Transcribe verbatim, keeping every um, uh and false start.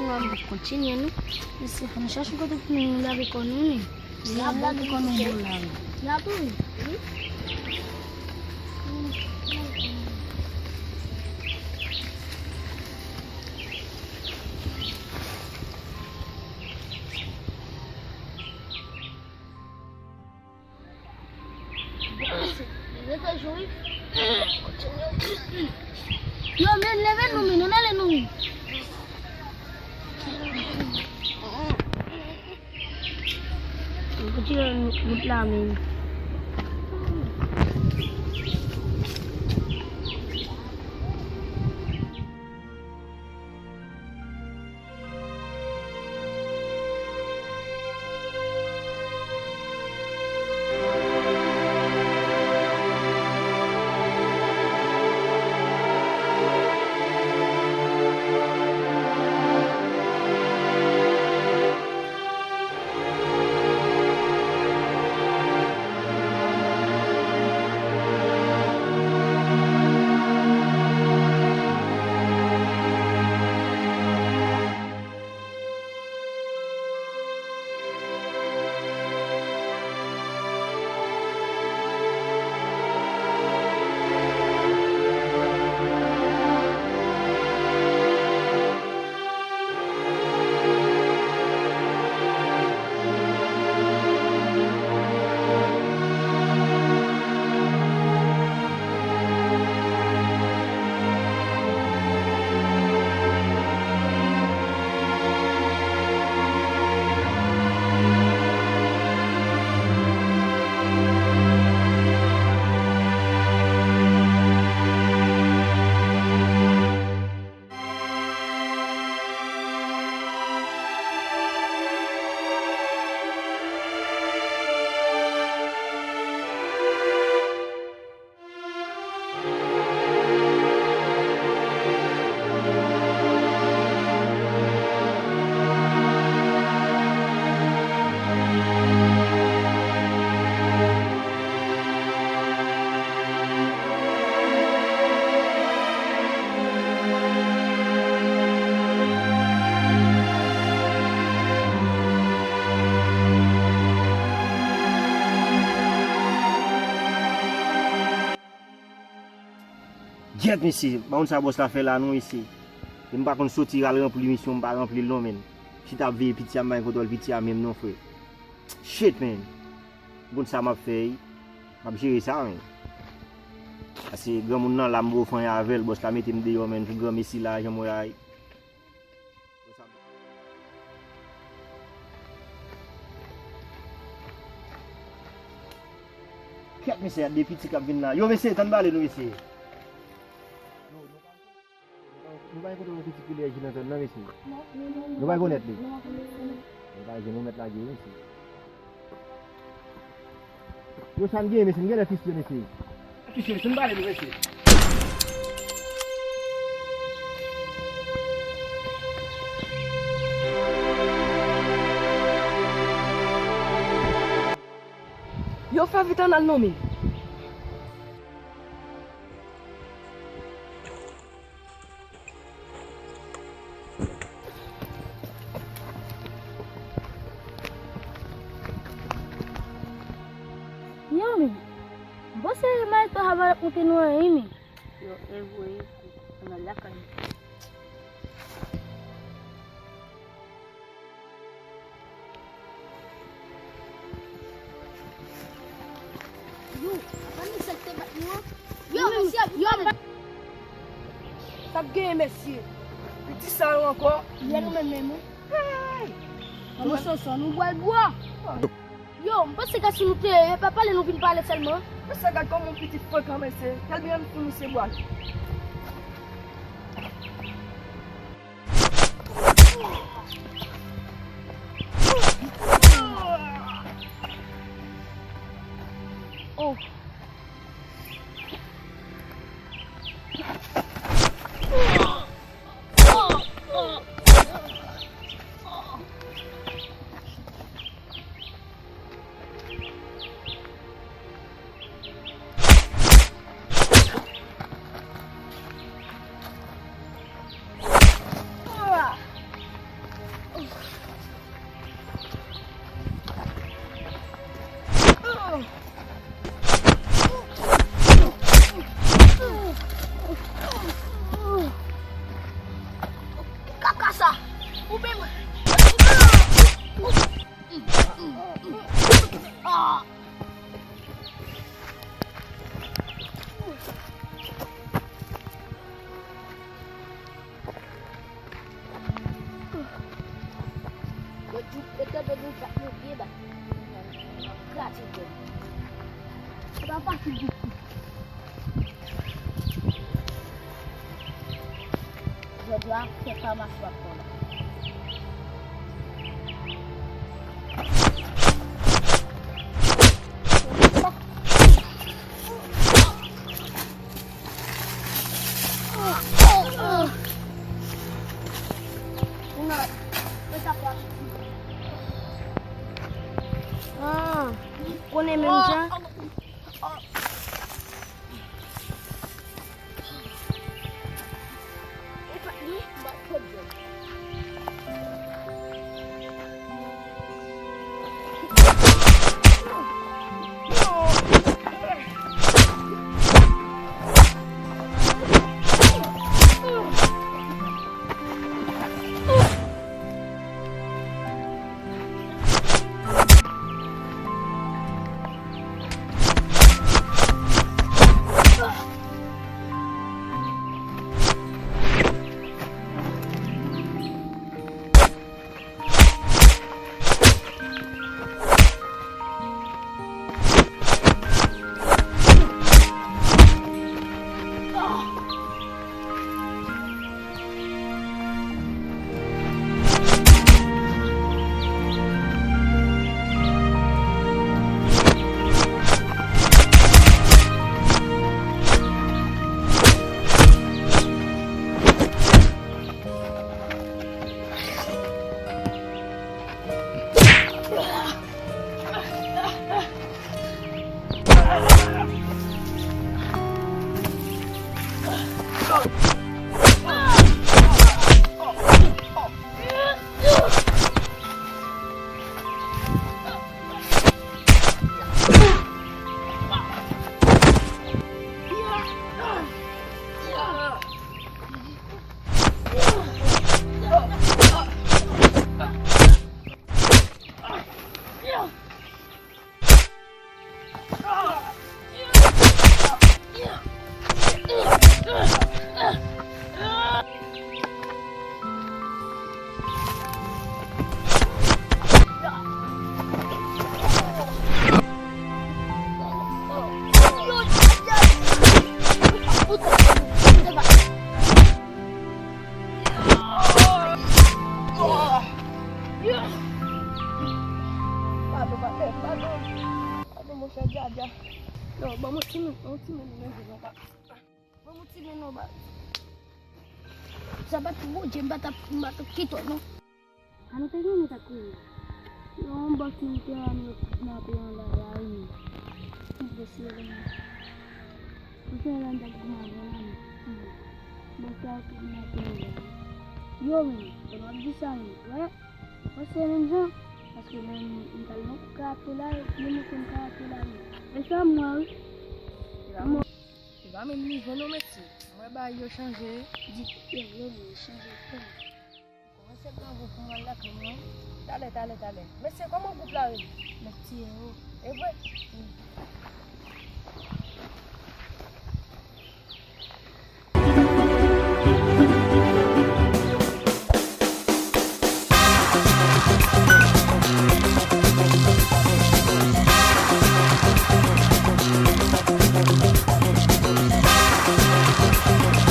An nou kontinye nou. Mesye, fò nou chache kote pou nou lave kò nou, men. N ap lave kò nou bò la, men. N ap wi. Yo, men, leve nou, men, ann ale nou. Kote wout la, men? Gyèt mesye, pa konn sa bòs la fè la non mesye. E m pa konn soti al ranpli misyon, m pa ranpli l non, men. Chita ap veye piti a, m pa gen kontwòl piti a menm non, frè. Shit, man. M konn sa m ap fè wi. M ap jere sa, men. Pase granmoun nan la, m bò fany avè l, bòs la mete m deyò, men, pou granmesi la, jan m wè a. Kèt mesye, de piti k ap vin la. Yo, mesye, tann pale nou, mesye. Nou pa gen kote yon piti koulè ji nan zòn nan, mesye. Nou pa rekonèt li. Nou pa jwenn, nou mèt lage wi, mesye. Yo, sa n gen, mesye, n genlè fis yo, mesye. Fis yo, mesye, n pale nou, mesye. Yo, fè vit ann al non, men. Yo, men. M panse Maestro Haba ap monte nou anyen, men. Yo, e vre, ann al lakay. Yo, apa misye te bat nou an? Yo, mesye, yo, sa k genyen, mesye? Piti sa yo ankò? Yè nou menm menm, wi. Hey! Manman Sonson, nou bwè l bwa. Yo, m panse ke si nou te, e pa pale nou vin pale sèlman. Mesye, gad kòman yon pitit frekan, mesye. Kèl byen nou founi se bwa. Oh. Kaka sa! Ou menm! Ah! Yo di, yo tande nou bat nou byen ba. Kraze djòl. Se pa fasil ditou. Jodi a, se pa mache w ap fè la. Ah, konnen menm jan. Padon, patnè, padon. Padon, monchè, dja, dja. Non, ban m yon timoun, yon timoun, non, non, pa. Ban m yon timoun, non, ba. Sa pa t Bondye, m pa t ap, m pa t ap kite w, non. An nou te vini ta kouri. Yon bòs militè an yo kidnape an la lari. Ki bòs yo la? Ou fè lan dak gouman avè la men. Bòs la yo kidnape an la. Yo men, kòman ap di sa men? Wè, wè se menm jan. Paske menm m t al nan karate la, menm ou konn karate la men. E sa mwen wi. Se pa menm nivo non mesye. Mwen ba yo chanje. Di yo vle mwen chanje fè. Kòmanse grangou pou mwen lakay mwen. Talè, talè, talè. Mesye, kòman gwoup la rele? Nèg tiye yo. E vre? Wi.